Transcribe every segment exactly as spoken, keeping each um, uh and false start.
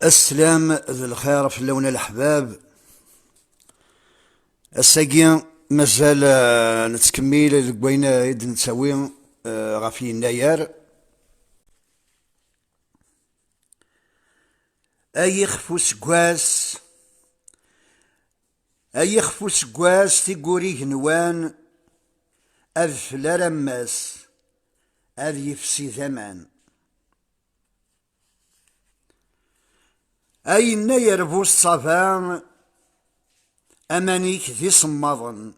Aslam d lxir fell-awen a leḥbab. Ass-agi mazal, eh, nettkemmil deg wayen, eh, i d-nettawi, eh, ɣef yennayer. Ay ixef useggas, ay ixef useggas, tigguri igenwan, adfel arammas, ad yefsi d aman. Ay yennayer bu ṣṣaba, aman-ik d isemmaḍen,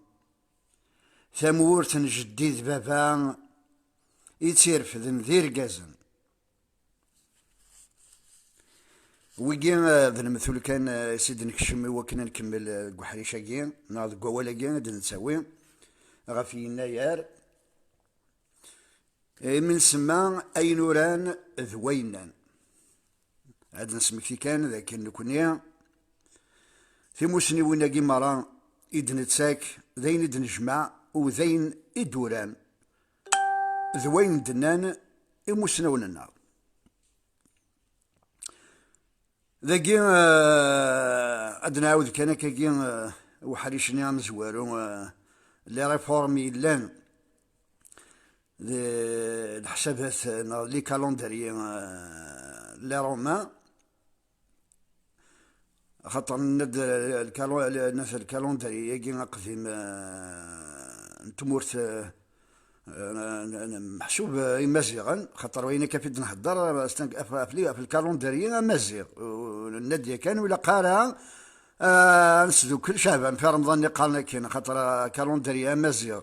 tamurt n jeddi d baba i tt-irefden d irgazen. Wigi, eh, d lemtul kan, eh, i s-id-nekcem i wakken ad nkemmel, eh, deg uḥric-agi, neɣ deg wawal-agi i d-nettawi ɣef yennayer. Imi nsemma ayen uran d wayennan. Ad d-nesmekti kan d akken nekni timusniwin-agi merra i d-nettak d ayen i d-nejmeɛ u d ayen i d-uran d wayen d-nnan imusnawen-nneɣ. Dagi, eh, ad nɛawed kan akkagi, eh, uḥric-nni amezwaru, eh, les réformes yellan d leḥsabat, eh, neɣ les calendriers, eh, les Romains. Axaṭer nenna-d, eh, lkalu-, nenna-d lkalendrier-agi aqdim, eh, n tmurt, eh, eh, n-, n-, meḥsub, eh, Imaziɣen, xaṭer wayen akka fi d-nhedder, eh, ɣef, ɣef, ɣef lkalendrier amaziɣ. U-, nenna-d yakan, ur ilaq ara, eh, ad nesdukkel Caɛban fi Remḍan i qqaren akken, xaṭer, eh, calendrier amaziɣ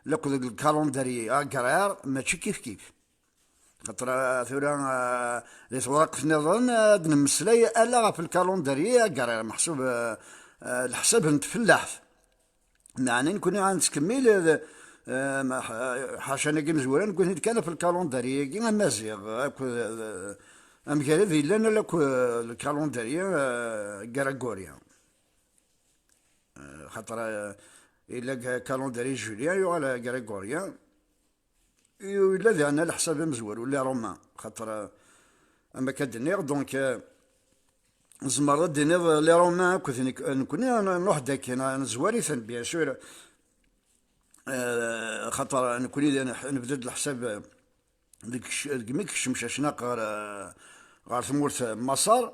lakked lkalendrier agraire mačči kif kif. Xaṭer, eh, tura, eh, di tewraqt nniḍen, eh, ad nemmeslay ala ɣef lkalendrier agraire, meḥsub, eh, eh, leḥsab n tfellaḥt. Meɛna nekni ad nettkemmil, eh, eh, ma-, ḥ-, ḥaca anagi imezwura, nekni kan ɣef lkalendrier-agi amaziɣ, akked, eh, amgarad yellan ala akk, eh, lkalendrier, eh, grégorien. Eh, xaṭer, eh, yella g-, calendrier julien yuɣal grégorien. Yella diɣen leḥsab amezwaru, les Romains, xaṭer, eh, am akka d-nniɣ, donc, eh, tzemreḍ ad d-tiniḍ, eh, les Romains akked nek-, nekni n-, nruḥ-d akkin, eh, nezwar-iten, bien sûr, eh, xaṭer nekni d-, nebda-d leḥsab, eh, deg c-, deg mi kecm Cacnaq ɣer, eh, ɣer tmurt n Maṣer.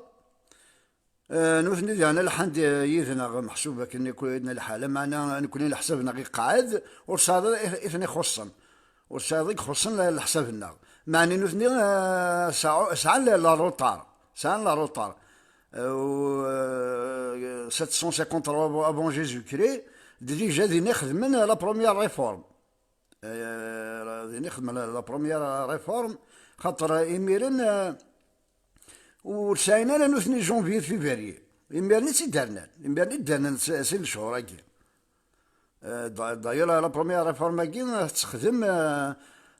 Eh, nutni diɣen lḥan-d yid-neɣ, meḥsub akken i ku-, i d-nelḥa, lameɛna nekni leḥsab-nneɣ iqeɛɛed, ur tesɛiḍ i, i ten-ixuṣṣen. Ur tesɛiḍ i ixuṣṣen le-, leḥsab-nneɣ. Meɛna nutni, eh, sɛu-, sɛan le-, le retard. Sɛan le retard. Eh, u, eh, sept cent cinquante-trois avant, avant Jésus-Christ, d-, déjà din i xedmen la première réforme. Eh, din i xedmen la, la première réforme, xaṭer imiren, eh, ur sɛin ara nutni janvier, février. Imiren i tt-id-rnan. Imiren i d-rnan s, si lechuṛ-agi. Eh, da-, d'ailleurs, la, la première réforme-agi, eh, tettexdem, eh,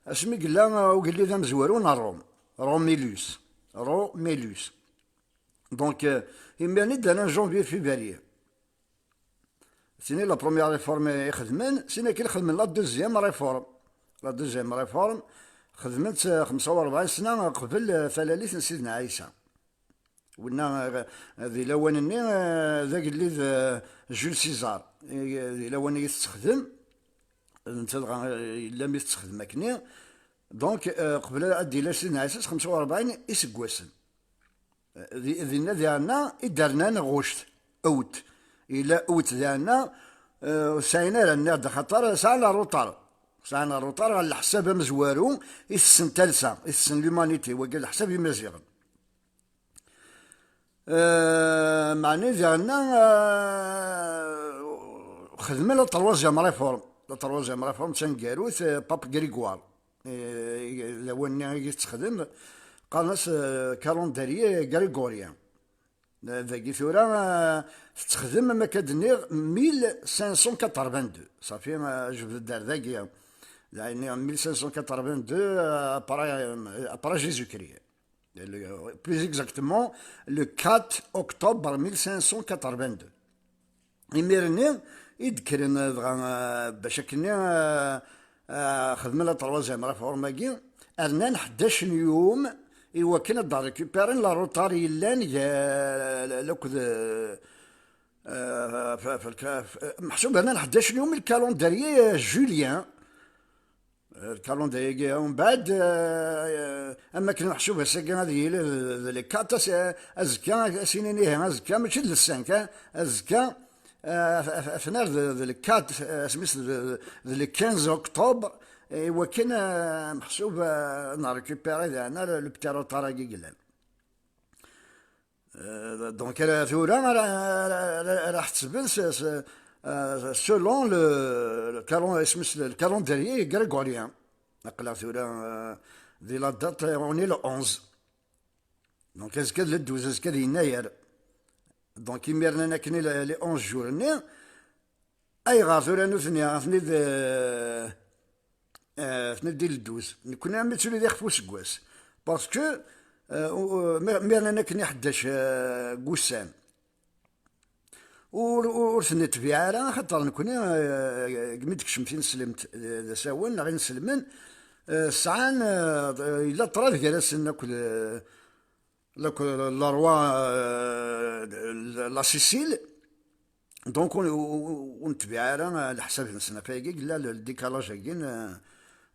asmi yella, eh, ugellid amezwaru n Ṛum. Romulus. Romulus. Donc, eh, imiren i d-rnan janvier, février. Tini la première réforme i xedmen, sin akin xedmen la deuxième réforme. La deuxième réforme, xedmen-tt, eh, xemsa u rebɛin sna qbel, eh, talalit n Sidna Ɛisa. Winna, eh, di lawan-nni, eh, d agellid, eh, Jules César. Eh, di lawan i tettexdem, netta dɣa, eh, yella mi tettexdem akkenni. Donc, eh, qbel ad d-yili Sidna Ɛisa s xemsa u rebɛin iseggasen. Di, dinna diɣenna i d-rnan ɣuct, août. Yella août diɣenna, eh, ur sɛin ara, nniɣ-d axaṭer sɛan aruṭar. Sɛan aruṭar ɣer leḥsab amezwaru i tessen talsa, i tessen l'humanité, wagi leḥsab imaziɣen. Eh, meɛna diɣenna, eh, xedmen la troisième réforme. La troisième réforme d taneggarut, eh, Pape Grégoire. Eh, lawan-nni i yettexdem, qqaren-as, eh, calendrier grégorien. Eh, dagi tura, eh, tettexdem, am akka d-nniɣ, mille cinq cent quatre-vingt-deux. Safi, eh, jebd-d ar dagi. Dayni, mille cinq cent quatre-vingt-deux, eh, après, eh, après Jésus-Christ. Le, plus exactement, le quatre octobre mille cinq cent quatre-vingt-deux. Imir-nni i d-kkren dɣa, eh, bac akken, eh, eh, xedmen la troisième réforme-agi, rnan ḥdac n yum i wakken ad d-récupéren la retard yellan ga-, la-, la-, akked, euh, f-, f-, f-, meḥsub hana ḥdac yum le calendrier julien. Le calendrier-agi, umbeɛd, euh, am akken meḥsub ass-agi ad yili d, d le quatre, as-, azekka, as-inin ihi, azekka, mačči d le cinq, hein, azekka, euh, af-, af-, af-, afner d, d le quatre, euh, asmi-s d, d le quinze octobre, i wakken, euh, meḥsub, euh, ad nrécupéri daɛna le, le petit retard-agi yellan. Euh, donc, ara tura, ara, ara, ara, ara ḥettben s, s, euh, selon le, le calon-, isem-is, le calendrier grégorien. Aql-aɣ tura, euh, di la date, euh, on est le onze. Donc, azekka d le douze, azekka d yennayer. Donc, imiren akken i le, les onze jours-nni, ayɣer tura nutni, atni d, euh, euh, atni di le douze? Nekni am yettuli d ixef useggas. Parce que, euh, u-, u-, mi, mi rnan akken i ḥeddac, euh, n wussan, ur, ur, ur ten-itbiɛ ara, axaṭer nekni, euh, deg mi d-tekcem tineslemt, euh, d asawen, neɣ inselmen, euh, sɛan, euh, yella ṭṭrad gar-asen akked, euh, la, la roi, euh, la Sicile. Donc, ur, ur, ur netbiɛ ara leḥsab-nsen ɣef wayagi, yella le, le décalage-agi n,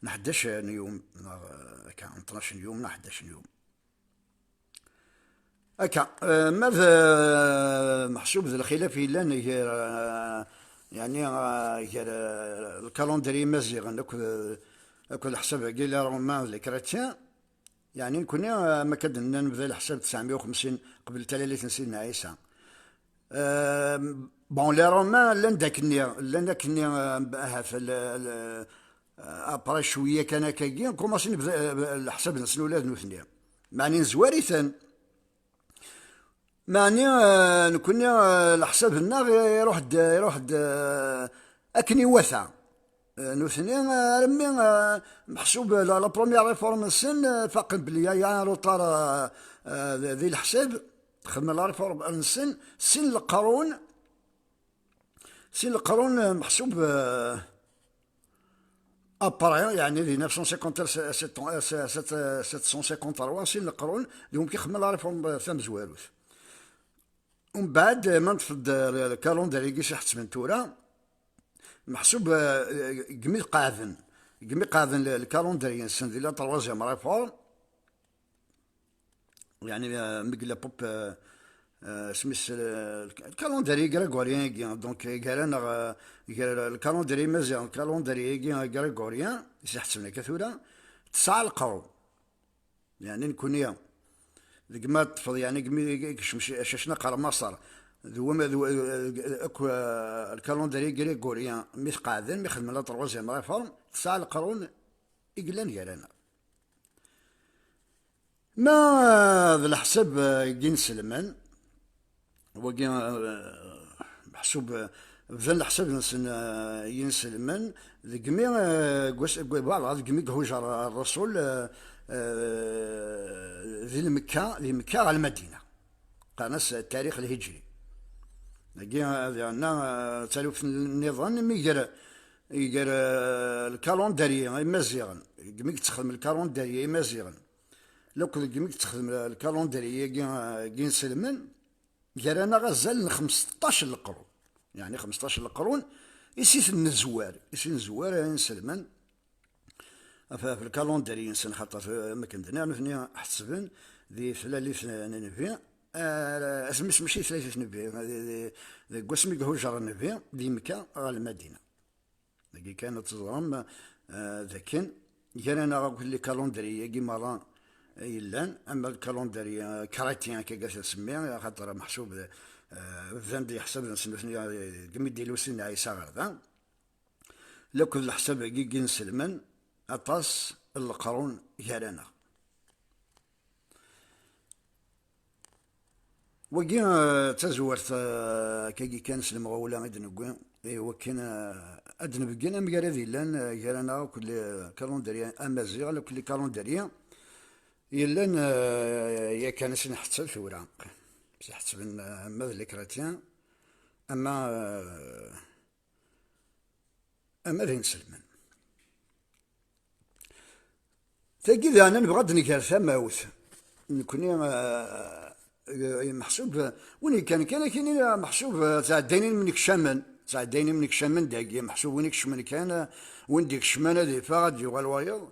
n ḥdac n yum, neɣ, euh, akka, n tnac n yum, neɣ ḥdac n yum. Akka, euh, ma d, euh, meḥsub d lxilaf yellan gar, euh, yeɛni, euh, gar, euh, le calendrier imaziɣen akked, akked leḥsab-agi les Romains d les chrétiens, yeɛni, nekni, euh, am akka d-nnan, nebda leḥsab tesɛemya u xemsin qbel talalit n Sidna Ɛisa. Euh, bon, les Romains llan d akkenni, llan akkenni, euh, ahat, le, le, euh, après cwiya kan akkagi, commencen nebda, euh, leḥsab-nsen ula d nutni. Meɛni nezwar-iten. Meɛni, euh, nekni, euh, leḥsab-nneɣ iruḥ-d, iruḥ-d, euh, akken iwata. Euh, nutni, euh, armi, euh, meḥsub la, la première réforme-nsen, euh, faqen belli ya, ya un retard, euh, euh, di, di leḥsab, xedmen la réforme-nsen, sin leqrun, sin leqrun, euh, meḥsub, euh, après, yeɛni di neuf cent cinquante, sept, sept, sept, sept cent cinquante-trois, sin leqrun, d wumi xedmen la réforme, euh, tamezwarut. Umbeɛd, ma neṭṭef-d, euh, le calendrier-agi s iḥettmen tura, meḥsub, euh, deg mi qeɛden, deg mi qeɛden le, le calendrier-nsen di la troisième réforme, yeɛni, euh, mi yella Pope, euh, euh, isem-is, euh, le calendrier grégorien-agi, donc, gar-aneɣ, euh, gar le calendrier imaziɣen, le calendrier-agi grégorien, i s-iḥettmen akka tura, tesɛa leqrun. Yeɛni nekni, deg ma teṭṭfeḍ, yeɛni deg mi i yekcem c-, cacnaq ɣer Maṣer, d wama-, d w-, akk, euh, le calendrier grégorien, mi t-qeɛden, mi xedmen la troisième réforme, tesɛa leqrun i yellan gar-aneɣ. Ma, euh, d leḥsab, euh, n yinselmen, wagi, euh, meḥsub, euh, bdan leḥsab-nsen, euh, yinselmen, deg mi, euh, deg wass, deg, voilà, deg mi ihujer Rrasul, euh, euh, di Lmekka, di Mekka ɣer Lmadina. Qqaren-as tarix lhijri. Dagi, euh, ad yerna, euh, d taluft nniḍen, mi ger, iger, euh, lkalendrier imaziɣen, deg mi yettexdem lkalendrier imaziɣen, lakk deg mi yettexdem lkalendrier-agi, euh, n yinselmen, gar-aneɣ azal n xmesṭac n leqrun. Yeɛni xmesṭac n leqrun i si ten-nezwar, i si nezwar inselmen ɣef, ɣef lkalendrier-nsen, xaṭer, eh, am akken d-nniɣ, nutni ḥettben di tlalit n Nnbi, eh, asmi-s mačči di tlalit n Nnbi, di, di, deg wasmi i ihujer Nnbi di Mekka ɣer Lmadina. Dagi kan ad teẓrem, eh, d akken gar-aneɣ akk les calendriers-agi merra yellan, ama le calendrier, eh, chrétien, akka i as-nsemmi, axaṭer meḥsub, eh, bdan-d leḥsab-nsen nutni, eh, deg mi d-ilul Sidna Ɛisa ɣer da, lakk d leḥsab-agi n yinselmen, aṭas n leqrun gar-aneɣ. Wagi, eh, d tazwart, eh, akkagi kan s lemɣawla i d-newwi, i wakken, eh, ad d-nbeggen amgarad yellan, eh, gar-aneɣ akk le calendrier amaziɣ, lakk le calendrier yellan, eh, yakan ad s-nḥetteb tura. S-, ḥettben, eh, ama d les chrétiens, ama, eh, ama d inselmen. Tagi daɣen nebɣa ad d-nger tamawt. Nekni, eh, eh, meḥsub, eh, win yekkan kan akini, eh, meḥsub, eh, ttɛeddayen imnekcamen, ttɛeddayen imnekcamen dagi, meḥsub win ikecmen kan, eh, win d-ikecmen ad iffeɣ, ad d-yuɣal wayeḍ.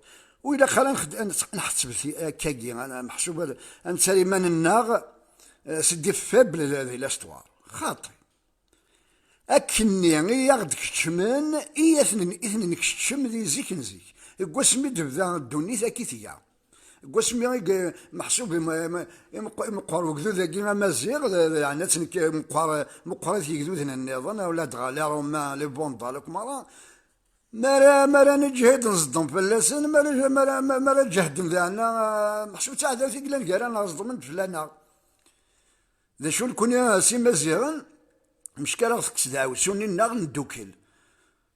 Ur ilaq ara nxed-, ad nḥetteb ti-, akkagi, ad, meḥsub ad, ad nettar iman-nneɣ, eh, c'est des faibles di, di l'histoire. Xaṭi. Akkenni i aɣ-d-keččmen, i aten-, i ten-nkeččem di zik n zik. Deg wasmi d-tebda ddunit, akka i tga. Deg wasmi i ge-, meḥsub im-, im-, imeqq-, imeqqer ugdud-agi amaziɣ, d, d, yeɛni atten k-, meqqer, meqqrit yegduden nniḍen, ula dɣa les Romains, les Vandales, akk merra. Mi ara, mi ara neǧhed nẓeddem fell-asen, mi ara, mi ara, mi ara ǧehden daɛna, meḥsub d taɛdawt i yellan gar-aneɣ, ẓeddmen-d fell-aneɣ. D acu nekni s Imaziɣen, mecka ara ɣ-tekkes deɛwessu-nni-nneɣ, neddukel.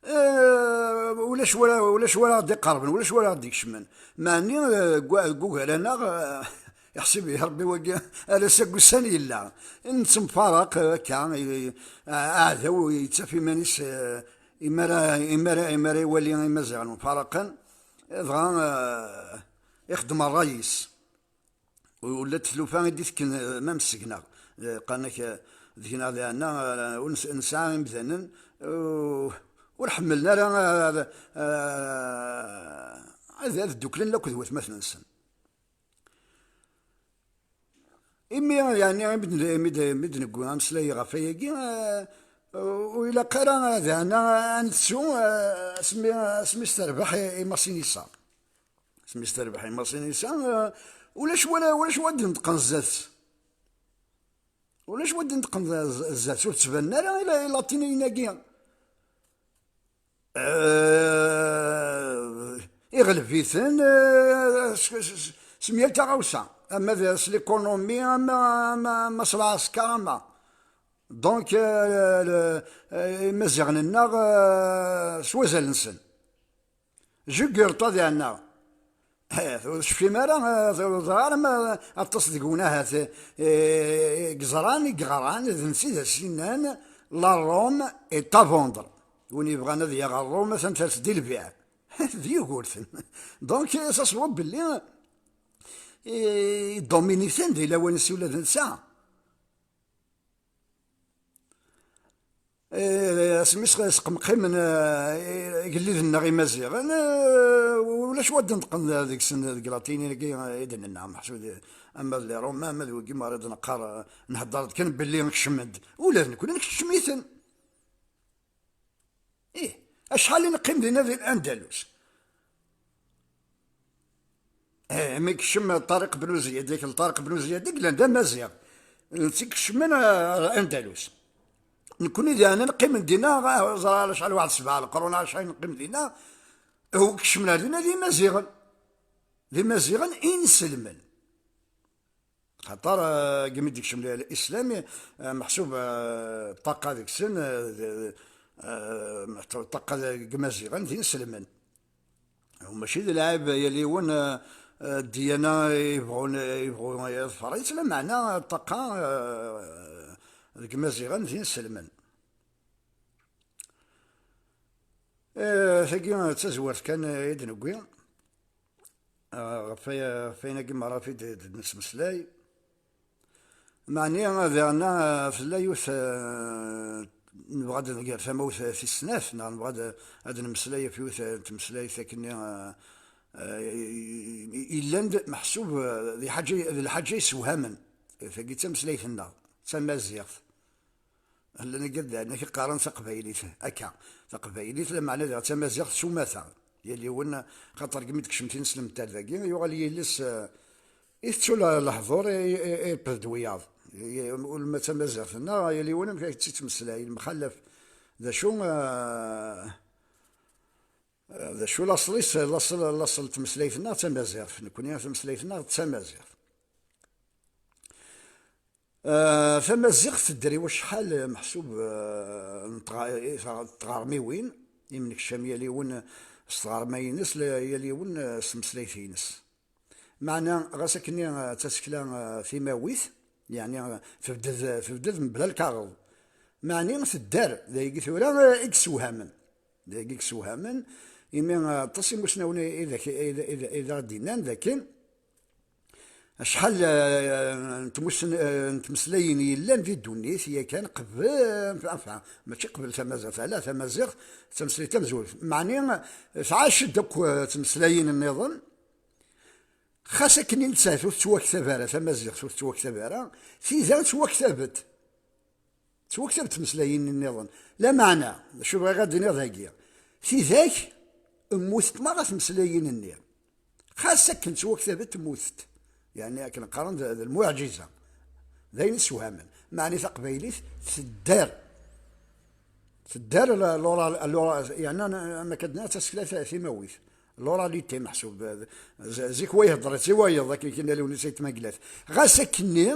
Eh, ulac wara, ulac wara ɣ-d-iqerben, ulac wara ɣ-d-ikecmen. Meɛni, eh, deg wa-, deg ugar-aneɣ, eh, iḥsib-iyi Rebbi wagi, ar ass-a n wussan yella. Nettemfaraq, eh, akka, i, a-, aɛdaw yettaf iman-is, eh, imi ara, imi ara, imi ara iwali Imaziɣen mfaraqen, dɣa, eh, ixeddem ṛṛay-is. Ula d tlufa i d-itekken, eh, ma msegneɣ. Eh, qqaren-ak, eh, deg-neɣ diɛna, eh, ur nes-, nesɛa imdanen, eh, ur ḥemmlen ara, eh, eh, ad, ad dduklen akked watmaten-nsen. Imi, yeɛni, imi d-, imi d-, imi d-newwi ameslay ɣef wayagi, eh, ur ilaq ara diɛna ad nettu, eh, asmi, asmi s terbeḥ i, i Masinisa. Asmi s terbeḥ i Masinisa, eh, ulac wala, ulac wa d-ineṭqen zdat-s. Ulac wa d-ineṭqen z-, zdat-s, ur ttbanen ara i la-, i latiniyin-agi. Eh, iɣleb-iten, eh, s, s, s, s myal taɣawsa. Ama d, s l'économie, ama, ama, ama s lɛesker, ama. Donc, eh, le, eh, Imaziɣen-nneɣ, eh, s wazal-nsen. Jugurṭa diɛna. Eh, ur tecfim ara, eh, ur ẓriɣ ara ma aṭas deg-wen ahat, eh, i yeẓran, i yeɣran, d netta i d as-yennan, la Rome est à vendre. Win yebɣan ad yaɣ Rome, atan ters di lbiɛ. D Yugurten. Donc, ça se voit belli, eh, idomini-ten di lawan-is ula d netta. Eh, asmi s-, sqemqimen, eh, igelliden-nneɣ Imaziɣen, eh, ulac wa d-ineṭqen deg-sen deg latini-agi, eh, i d-nenna, meḥsub d, ama d les Romains, ama d wigi, mi ara d-neqqar, eh, nhedder-d kan belli kecmen-d. Ula d nekni nkeččem-iten. Ih, acḥal i neqqim dinna di Andalus? Eh, mi yekcem Ṭariq Bnu Ziyad, yak Ṭariq Bnu Ziyad i yellan d Amaziɣ. Netta i ikecmen, eh, ar Andalus. Nekni diɛna neqqim dinna, eh, ẓer acḥal, waḥed sebɛa leqrun, acḥal neqqim dinna. Hu ikecmen ar dinna d Imaziɣen. D Imaziɣen i inselmen. Xaṭer, eh, imi d-ikcem l-, Lislam, eh, meḥsub, eh, ṭṭaqa deg-sen, eh, d-, eh, meḥsub ṭṭaqa deg Imaziɣen d inselmen. Mačči d lɛib yal yiwen, eh, eh, ddiyana yebɣun, yebɣu yeḍfer-itt, lameɛna ṭṭaqa, eh, deg Imaziɣen d inselmen. Eh, tagi d tazwart kan, eh, i d-newwi. Ah, ɣef waya, ɣef wayen-agi merra fi d, d-, d-nesmeslay. Meɛni, daɣen, ah, tella yiwet, ah, nebɣa ad nger tamawt tis snat, neɣ nebɣa ad, ad nemmeslay ɣef yiwet, ah, n tmeslayt akkenni, ah, ah, i, i, i, illan d, meḥsub, ah, d lḥaǧa, d lḥaǧa yessewhamen. Tagi d tameslayt-nneɣ, d tamaziɣt. Llan igad daɛni i qqaren taqbaylit akka, taqbaylit, lameɛna diɣ d tamaziɣt s umata. Yal yiwen, xaṭer deg mi d-kecmen tineslemt ar dagi, yuɣal yiles, eh, itettu le-, lehdur i, i, i, ipped-d wiyaḍ. I, i, ula ma d tamaziɣt-nneɣ, yal yiwen amek i tt-ittmeslay, lemxalaf. D acu, eh, d acu laṣel-is, laṣel, laṣel n tmeslayt-nneɣ d tamaziɣt. Nekni tameslayt-nneɣ d tamaziɣt. Eh, tamaziɣt tedder i wacḥal, eh, meḥsub, eh, n tɣa-, i tɣa-, tɣermiwin, imnekcam yal yiwen s tɣerma-ines, la-, yal yiwen, eh, s tmeslayt-ines. Meɛna, ɣas akkenni, eh, d tasekla, eh, timawit, yeɛni, eh, tebded, tebded mebla lkaɣeḍ. Meɛni tedder, d ayagi tura, eh, i yessewhamen. D ayagi i yessewhamen, imi, eh, aṭas imusnawen i, i d ak-, i d, i d, i d aɣ-d-innan d akken, Acḥal, eh, n tmussn-, eh, n tmeslayin yellan di ddunit, yakan qbel, enfin, mačči qbel tamaziɣt, ala tamaziɣt d tameslayt tamezwarut. Meɛni, eh, tɛac-d akk, eh, tmeslayin nniḍen, xas akken i nettat ur tettwaktab ara, tamaziɣt ur tettwaktab ara, tida ttwaktabet. Ttwaktabet tmeslayin nniḍen. Lameɛna, d acu bɣiɣ ad d-iniɣ dagi? Tidak mmutent merra tmeslayin-nni. Xas akken ttwaktabet, mmutent. Yeɛni, akken qqaren, d, d lmuɛǧiza. D ayen isewhamen. Meɛni taqbaylit tedder. Tedder l-, l'oral, l'oral, yeɛni, am akka d-nniɣ, d tasekla ta-, timawit. L'oralité, meḥsub, eh, z-, zik wa ihedder-itt i wayeḍ, akken kan alun-is ay tmaglat. Ɣas akkenni,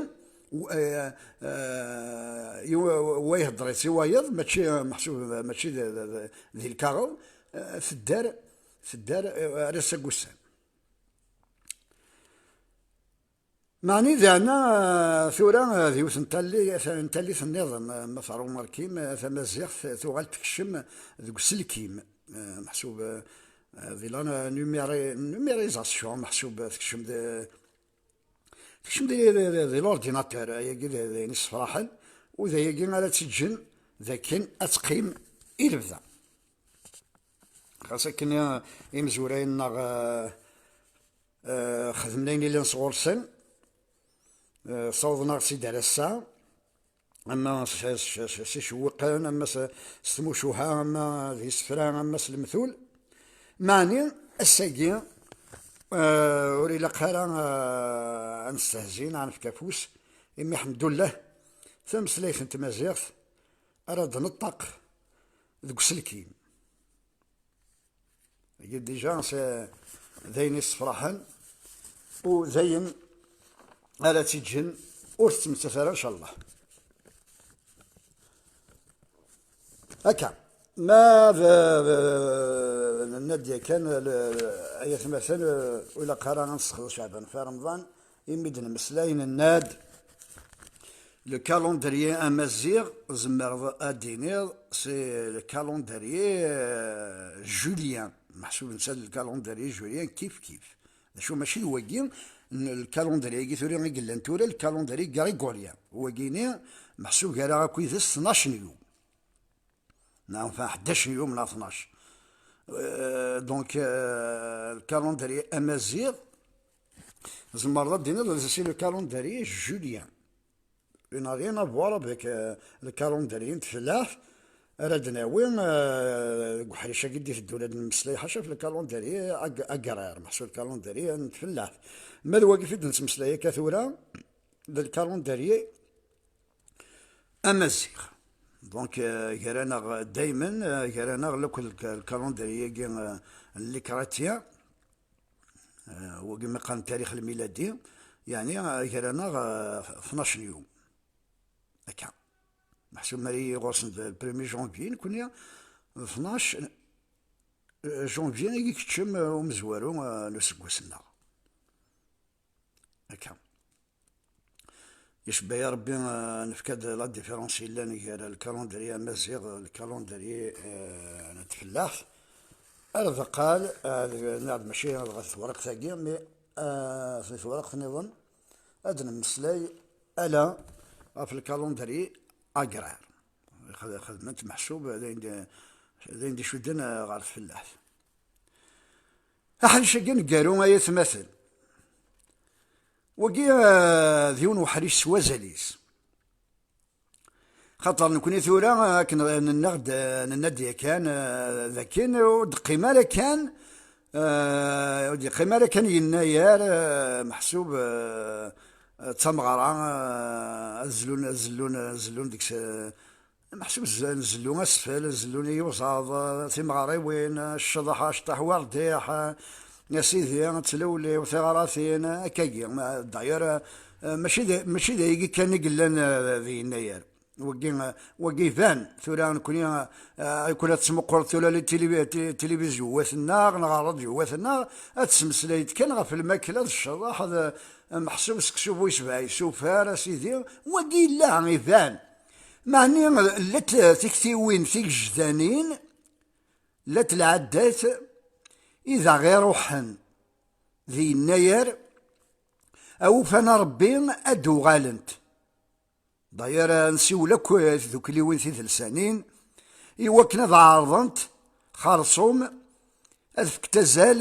w-, eh, eh, i wa, wa ihedder-itt i wayeḍ, mačči, eh, meḥsub, eh, mačči d, d, d, di lkaɣeḍ, eh, tedder, tedder, eh, ar ass-a n wussan. Meɛni daɛna, eh, tura, eh, d yiwet n talli-, n tallit nniḍen, eh, ma teṛumarkim, eh, tamaziɣt tuɣal tekcem deg uselkim, eh, meḥsub, eh, di la numéré-, numérisation, meḥsub tekcem d-, tekcem di, di, di, di l'ordinateur, ayagi d, d ayen issefraḥen, u d ayagi ara tt-iǧǧen d akken ad teqqim i lebda. Xas akken, eh, imezwura-nneɣ, eh, eh, xedmen ayen yellan sɣur-sen, eh, ssawḍen-aɣ-tt-id ar ass-a, ama s, s, s, s icewwiqen, ama s, s tmucuha, ama d isefra, ama s lemtul. Meɛni, ass-agi, eh, ur ilaq ara, eh, ad nestehzi neɣ ad nefk afus, imi, ḥemdullah, tameslayt n tmaziɣt ara d-neṭṭaq deg uselkim. Agi déjà, c'est d ayen issefraḥen, u d ayen ara tt-iǧǧen ur tettmettat ara, ncallah. Akka, ma d, d, nenna-d yakan, l-, ay atmaten, ur ilaq ara ad nessexdeɛ Ceɛban fi Remḍan, imi d-nemmeslay, nenna-d, le calendrier amaziɣ, tzemreḍ ad d-tiniḍ, c'est le calendrier, euh, julien. Meḥsub netta d le calendrier julien kif kif. D acu, mačči d wagi, n-, le calendrier-agi tura i yellan tura, le calendrier grégorien. Wagini, meḥsub gar-aɣ akk yid-s tnac n yum. Neɣ, enfin, ḥdac n yum neɣ tnac. Euh, donc, euh, le calendrier amaziɣ, tzemreḍ ad d-tiniḍ, c'est le calendrier julien. Il n'a rien à voir avec, euh, le calendrier n tfellaḥt ara d-nawi, euh, deg uḥric-agi d-iteddun ad nemmeslay ḥaca ɣef le calendrier ag-, agraire, meḥsub le calendrier n tfellaḥt. Ma d wagi i d-nettmeslay akka tura, d le calendrier amaziɣ. Donc, euh, gar-aneɣ daymen, euh, gar-aneɣ akk le, le calendrier-agi, euh, n les chrétiens, euh, wagi mi qqaren tarix lmiladi, yeɛni, euh, gar-aneɣ, euh, tnac n yum. Akka. Meḥsub ma ɣur-sen d le premier janvier, nekkni d tnac, euh, janvier i ikeččem, euh, umezwaru, euh, n useggas-nneɣ. Akka. Icebba-yi Rebbi, eh, nefka-d la différence yellan gar le calendrier amaziɣ d le calendrier, eh, n tfellaḥt. Ar deqqal, eh, deg, neɣ d mačči dɣa tewriqt-agi, mais, eh, di tewriqt nniḍen, ad nemmeslay ala ɣef le calendrier agraire. Xed-, xedmen-t meḥsub d ayen d, d ayen d-icudden, eh, ɣer tfellaḥt. Aḥric-agi aneggaru, ay atmaten. Wagi, eh, d yiwen uḥric s wazal-is. Xaṭer nekni tura, eh, akken nenna-d, eh, nenna-d yakan, eh, d akken ur d-qqim ara kan, eh, ur d-yeqqim ara kan Yennayer, eh, meḥsub, eh, d tameɣra, eh, ad zlun, ad zlun, ad zlun deg-s, eh, Meḥsub z-, nzellu asfel, nzellu iyuzaḍ, timeɣriwin, ccḍeḥ, aceṭṭaḥ werdiḥ, a sidi, tlewliw, tiɣratin, akkagi. Ma, d'ailleurs, eh, mačči d, mačči d ayagi kan i yellan, eh, di Yennayer. Wagi, eh, wagi iban, tura nekni, eh, eh, kul ad tettmuquleḍ tura li tilivi-, ti-, tilivizyu wat-nneɣ, neɣ ṛṛadyu wat-nneɣ, ad tesmeslay-d kan ɣef lmakla d ccḍeḥ, d, eh, meḥsub seksu bu isebɛa isufar, a sidi, wagi yella, iban. Meɛni llant tiktiwin tigejdanin, llant lɛaddat i d aɣ-iruḥen di Yennayer, awufan a Ṛebbi ad d-uɣalent. D'ailleurs, nsiwel akk i tdukliwin tidelsanin i wakken ad ɛerḍent xerṣum ad fkent azal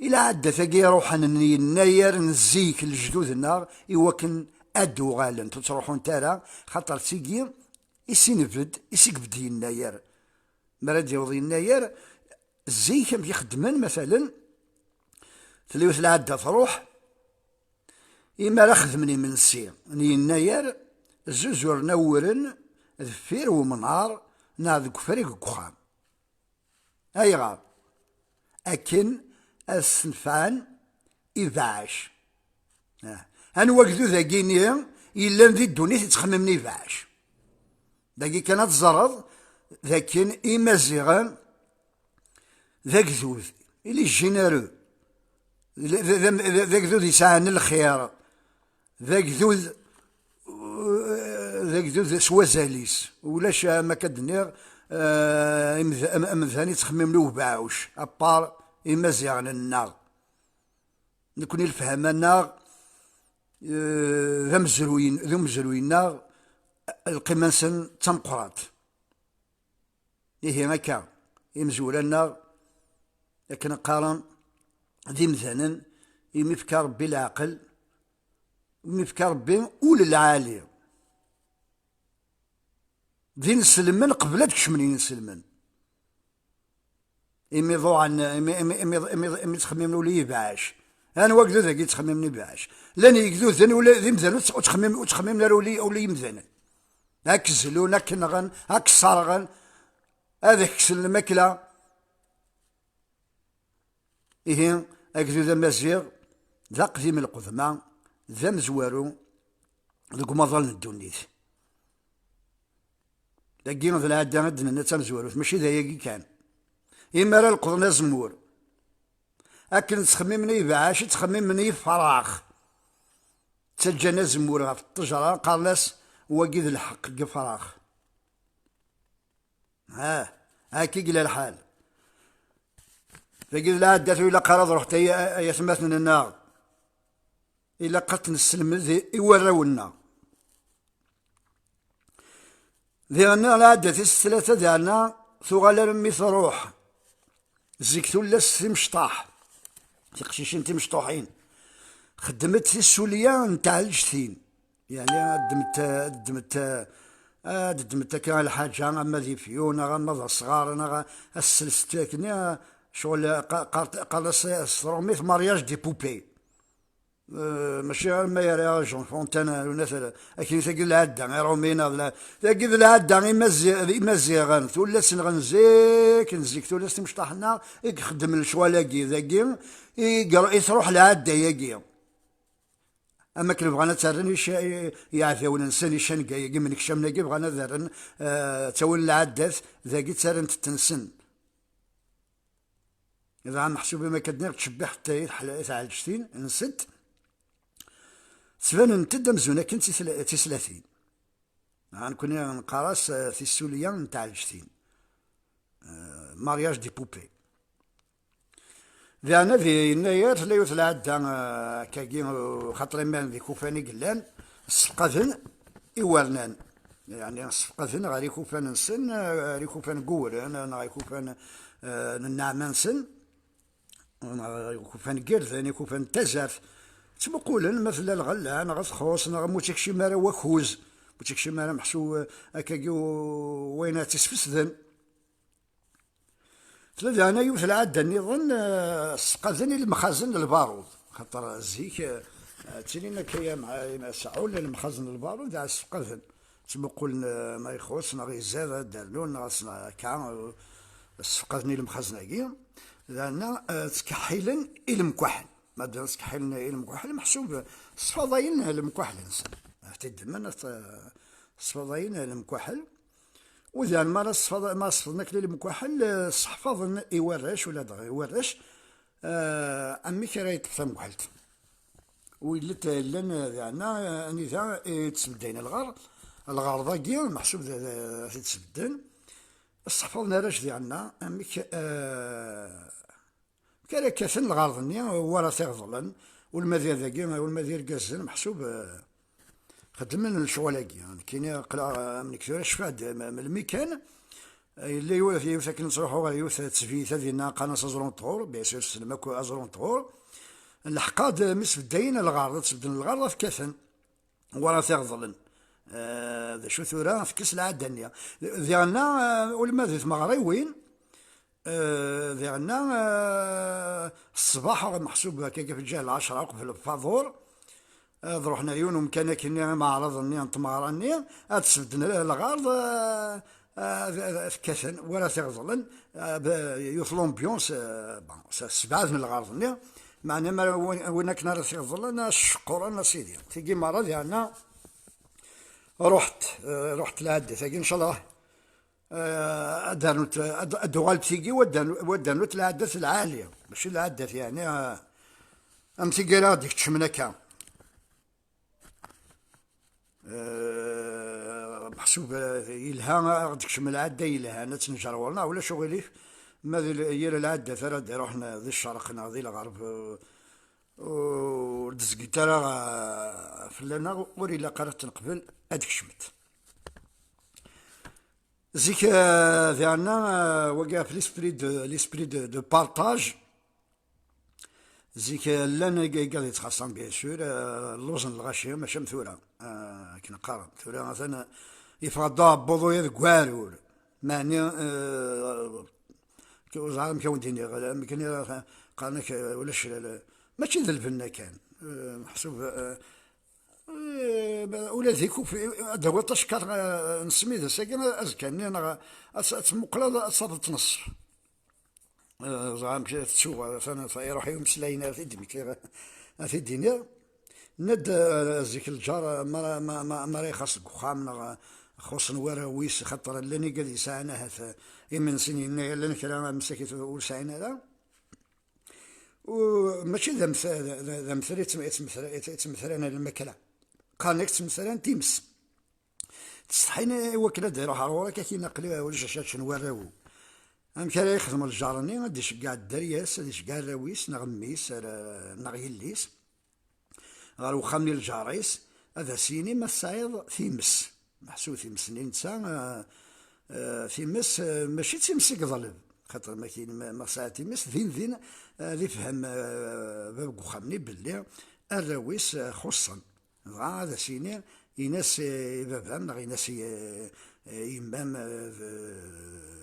i lɛaddat-agi iruḥen n yennayer n zik n lejdud-nneɣ i wakken ad d-uɣalent, ur ttruḥunt ara, xaṭer d tigi i s-inbed, i s-igebd yennayer. Mi ara d-yaweḍ yennayer, zik amek i xeddmen, matalen, tella yiwet lɛadda truḥ, imi ara xedmen imensi n yennayer, zuzuren awren deffir wemnar neɣ deg ufrag n uxxam. Ayɣer? Akken ad ssenfɛen ibeɛɛac. Ah. Anwa agdud-agi-nni yellan di ddunit yettxemmimen ibeɛɛac? Dagi kan ad teẓreḍ d akken Imaziɣen d agdud, il est généreux, d, d, d, d agdud yesɛan lxir, d agdud, d agdud s wazal-is. Ulac, am akka d-nniɣ, eh, imd-, am-, amdan yettxemmimen i ubeɛɛuc, à part Imaziɣen-nneɣ. Nekni lefhama-nneɣ, eh, d amezruy, d umezruy-nneɣ, lqima-nsen d tameqqrant. Ihi akka, imezwura-nneɣ, akken qqaren, d imdanen imi yefka Ṛebbi leɛqel, imi yefka Ṛebbi ul lɛali. D inselmen qbel ad kecmen yinselmen. Imi ḍuɛen, imi, imi, imi, imi, imi ttxemmimen ula i ibeɛɛac. Anwa agdud-agi yettxemmimen ibeɛɛac? Llan yegduden ula d imdanen ur tt-, ur ttxemmimen, ur ttxemmimen ara ula, ula i yimdanen. Ad k-zlun, ad k-nɣen, ad k-sserɣen, ad ak-kksen lmakla. Ihi, agdud amaziɣ d aqdim n lqedma, d amezwaru deg umaḍal n ddunit. Dagi d lɛadda i d-nenna d tamezwarut, mačči d ayagi kan. Imi ara leqḍen azemmur, akken ttxemmimen i ibeɛɛac, i ttxemmimen i ifrax. Ttaǧǧan azemmur ɣef ṭṭejra, qqaren-as: "Wagi d lḥeqq deg ifrax." Ha, akka i yella lḥal. Dagi d lɛaddat ur ilaq ara ad ruḥent ay, ay atmaten-nneɣ. Ilaq ad t-nesselmed i, i warraw-nneɣ. Diɣen lɛadda tis tlata, diɣen tuɣal armi truḥ. Zik tullas timecṭaḥ, tiqcicin timecṭuḥin, xeddment tissulya n tɛelǧtin. Yeɛni ad ddment, ad ddment, ad ddment akka lḥaǧa, ama d ifyun, neɣ ama d asɣar, neɣ ad sselset akkenni, ccɣel qa-, qa-, qqaren-as s tṛumit mariage de poupée. Eh, mačči arma yerra Jean Fontaine, eh, unat-, akken tagi d lɛadda, Iṛumiyen, neɣ d lɛ-, tagi d lɛadda Imazi-, Imaziɣen, tullas-nneɣ n zik, n zik, tullas timecṭaḥ-nneɣ i ixeddmen lecɣal-agi, dagi i gr-, i truḥ lɛadda-agi. Am akken bɣan ad tt-rren ica-, i, iɛdawen-nsen, icenga-agi, imnekcamen-agi, bɣan ad rren, eh, ttawin lɛaddat, dagi ttarrant-ten-sen. Dɣa meḥsub, am akka d-nniɣ, ttcebbiḥet i tḥla-, i tɛelǧtin-nsent, ttbanent-d amzun akken d tisla-, d tislatin. Dɣa nekkni neqqar-as, eh, tissulya n tɛelǧtin, eh, mariage de poupée. Diɣen ad yennayer tella yiwet lɛadda, eh, akkagi, eh, xaṭer imiren d ikufan i yellan, ssefqaden iwernan. Yeɛni ssefqaden ɣer ikufan-nsen, eh, ɣer ikufan n uwren, neɣ ikufan, eh, n nneɛma-nsen, neɣ ikufan n yirden, ikufan n tazart. Ttmuqulen ma tella lɣella, neɣ ad txuṣ, neɣ ma ur tt-ikcim ara wakuz, ma ur tt-ikcim ara meḥsub, eh, akkagi u-, wayen ad tt-isfesden. Tella diɣen yiwet lɛadda nniḍen, eh, ssefqaden i lemxazen n lbarud. Xaṭer zik, eh, ttilin akka ya mɛa, ya mɛa seɛɛun lemxazen n lbarud, dɣa ssefqaden. Ttmuqulen, eh, ma ixuṣ, neɣ izad, ad d-rnun, neɣ as-, neɣ akka, eh, ssefqaden i lemxazen-agi. Dɣa, eh, ttkeḥḥilen i lemkaḥel. Ma d ttkeḥḥilen i lemkaḥel, meḥsub, eh, sfaḍayen lemkaḥel-nsen. Ad t-id-ddmen, ad t-, sfaḍayen lemkaḥel. Udan, mi ara sfeḍ-, mi ara sfeḍen akli lemkaḥel, eh, sseḥfaḍen i warrac, ula d i warrac, eh, amek ara yeṭṭef tamekḥelt. Wid llan, eh, diɛna, eh, anida i ttbeddayen lɣer-, lɣerḍ-agi, meḥsub d, d, ad t-id-sbedden. Sseḥfaḍen arrac diɛna, amek, eh, amek ara kkaten lɣerḍ-nni, wara tiɣeḍlen, Ulma d dagi, ulma d irgazen, meḥsub, eh, xeddmen lecɣal-agi. Nekkini aql-aɣ, eh, am nekk tura, cfiɣ-d, eh, m-, melmi kan, eh, yella yiwet, yiwet akken nettruḥu ɣer yiwet tesbit ad dinna qqaren-as aẓrunṭur, bien sûr tessnem akk aẓrunṭur. Nleḥq-d, eh, mi sbeddayen lɣerḍ, ad sbedden lɣerḍ, ad t-kkaten. Wara tiɣeḍlen. Eh, d acu tura, tekkes lɛadda-nni. Diɣenna, eh, ulma di tmeɣriwin, eh, diɣenna, eh, ṣṣbeḥ, meḥsub akka ɣef lǧal ɛecra uqbel lfaḍur, ad ruḥen ar yiwen umkan akkenni, imeɛraḍ-nni n tmeɣra-nni, ad sbedden lɣerḍ, eh, eh, ad, ad, ad kkaten, wara tiɣeḍlen, eh, b-, yiwet l'ambiance, eh, bon, s-, sebɛaden lɣerḍ-nni, meɛna ma win, win akken ara t-iɣeḍlen, eh, ceqquren, a sidi. Tigi merra diɣenna ruḥet, eh, ruḥet lɛaddat-agi, ncallah, eh, ad d-rnunt, ad, ad d-uɣalent tigi, wa d-rnu-, wa d-rnunt lɛaddat lɛali, mačči lɛaddat, yeɛni, eh, am tigi ara ɣ-d-ikeččmen akka. Eh, meḥsub, eh, yelha, ad ɣ-d-kecmen lɛadda yelhan, ad tt-njerwel, neɣ ulac uɣilif, ma di l-, yir lɛaddat ara d-iruḥen di ccerq neɣ di lɣerb, eh, ur d-zgint ara, eh, fell-aneɣ, ur ilaq ara ad tt-neqbel, ad kecment. Zik, eh, diɣenna, eh, wagi ɣef l'esprit de, l'esprit de, de partage. Zik, eh, llan ig-, igad yettxaṣṣan, bien sûr, eh, lluẓen lɣaci, mačči am tura, eh, akken qqaren. Tura atan, eh, yeffeɣ-d aɛebbuḍ-uya deg uɛrur. Meɛni, eh, k-, ur ẓriɣ amek ad wen-d-iniɣ, eh, amek i qqaren-ak, eh, ulac, eh, mačči d lbenna kan. Eh, meḥsub, eh, eh, ula d ikufi, ad d-tawiḍ tacekkaṭ, eh, n smides-agi, azekka-nni, neɣ ad, ad tmuqleḍ, ad taḍeḍ tneṣṣef. Eh, ẓer amek tettuɣ, atan iruḥ i umeslay-nni, ad t-id-mekliɣ, ad t-id-iniɣ. Nna-d, eh, zik lǧar, eh, ma, ma, ma, ma ara ixaṣ deg uxxam, neɣ, eh, xuṣṣen warraw-is, xaṭer llan igad yesɛan ahat, eh, imensi, yenna-yas llan kra msakit ur sɛin ara. U mačči d amth-, d, d, d amethal i ttm-, i ttmethra-, i tt-, i ttmethran lmakla. Qqaren-ak ttmethran times. Tsetḥin i wakken ad d-iruḥ ɣer ɣur-k, akin aql-i ulac acu ad ččen warraw-iw. Amek ara yexdem lǧar-nni? Ad d-iceggeɛ dderya-s, ad iceggeɛ arraw-is, neɣ mmi-s, ara, neɣ yelli-s, ɣer uxxam n lǧar-is, ad as-yini ma tesɛiḍ times. Meḥsub times-nni netta, eh, eh, times, eh, mačči d times i yeḍleb. Xaṭer ma k-, ma, ma tesɛiḍ times, din din, eh, ad ifhem, eh, bab n uxxam-nni belli arraw-is, eh, xuṣṣen. Dɣa ad as-yini, in-as i baba-m neɣ in-as i, i yemma-m, eh, d-,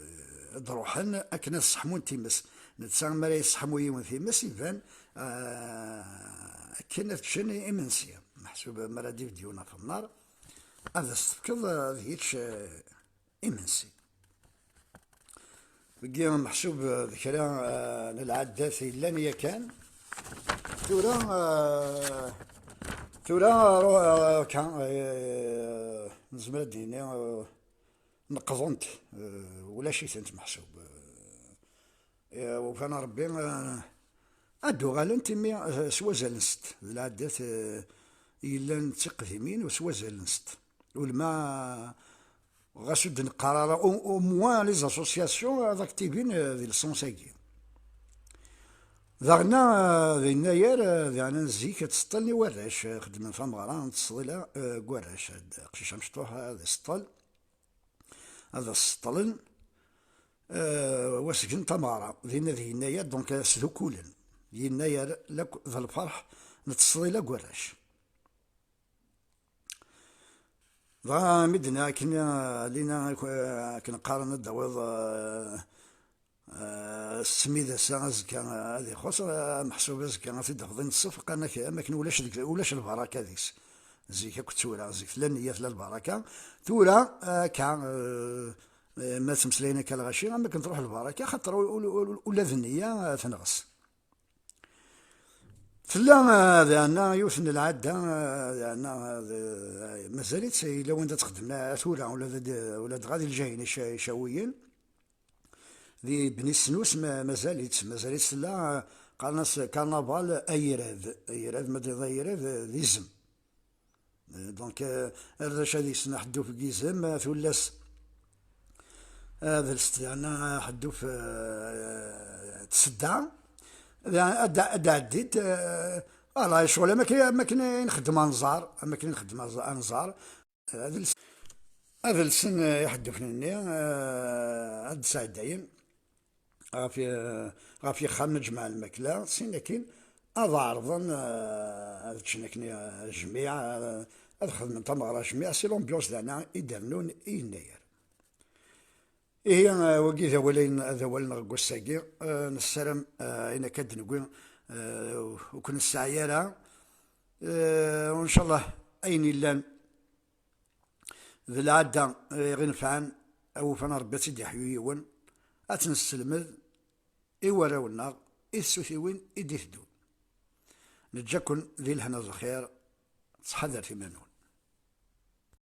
ad d-ruḥen akken ad sseḥmun times. Netta mi ara yesseḥmu yiwen times, iban, eh, akken ad ččen imensi. Meḥsub mi ara d-ibedd yiwen ɣef nnar, ad as-tefkeḍ, eh, ad yečč, eh, imensi. Dagi meḥsub d kra, eh, n lɛaddat yellan yakan. Tura, eh, tura, ru-, eh, ka, eh, nezmer ad d-nini, eh, neqḍent, eh, ulac-itent meḥsub. Eh, ufan Rebbi, eh, ad d-uɣalent imi, eh, s wazal-nsent. D lɛaddat, eh, yellan d tiqdimin u s wazal-nsent. Ulma ɣas ur d-neqqar ara, au, au moins les associations ad aktivin, eh, di le sens-agi. Daɣen, eh, di yennayer, eh, daɣen n zik ad ttseṭṭilen i warrac, eh, xeddmen tameɣra n tseḍila, eh, deg warrac. Ad, aqcic amecṭuḥ ad iseṭṭel, ad as-seṭṭlen, eh, wasgen tameɣra. Dinna di yennayer, donc, ad sdukulen. Yennayer lakk d lferḥ n tseḍila deg warrac. Dɣa mi d-nniɣ akken, eh, Lina, ak-, eh, akken qqaren ad d-tawiḍ, eh, eh, ssmid ass-a, azekka, eh, ad ixuṣ, eh, meḥsub azekka ad t-id-tafeḍ ineṣṣef, qqaren-ak am akken ulac deg, ulac lbaraka deg-s. Zik akk d tura, zik tella nniya, tella lbaraka. Tura, eh, akka, eh, eh, ma ttmeslayen akka lɣaci, am akken truḥ lbaraka, xaṭer u-, u-, u-, ula d nniya, eh, tenɣes. Tella, eh, diɛna yiwet n lɛadda, eh, diɛna, eh, d-, eh, mazal-itt, yella wanda txeddem, eh, tura, ula d, ula dɣa di Lǧayen ica-, Icawiyen, di Bni Snus, ma-, mazal-itt, mazal-itt tella, eh, qqaren-as karnaval Ayirad. Ayirad, ma d-, Ayirad, eh, d izem. Eh, donc, eh, arrac ad yesn aḥedduf n yizem, eh, tullas, eh, ad lsent diɛna aḥedduf, eh, n tsedda. Diɛna ad, ad ɛeddint, eh, Ala, ccɣel am akken, am akken i nxeddem anẓar, am akken i nxeddem anẓ- anẓar, ad els-, ad lsen iḥeddufen-nni, eh, ad d-sɛeddayen ɣef, eh, ɣef yexxamen, ad jemɛen lmakla, sin akin ad ɛerḍen, eh, ad ččen akken, eh, jmiɛ, eh, ad xedmen tameɣra jmiɛ, si l'ambiance dana i d-rnun i yennayer. Ihi, eh, wagi d awal-, d awal-nneɣ deg wass-agi. Eh, nessaram, eh, ayen akka d-newwi, eh, ur k-nesseɛyi ara. Eh, ncallah ayen illan d lɛadda, eh, i ɣ-inefɛen, awufan Rebbi ad tt-id-iḥyu yiwen, ad tt-nesselmed i warraw-nneɣ, i tsutiwin i d-iteddun. Neǧǧa-ken di lehna d lxir, ttḥadaret iman-nwen.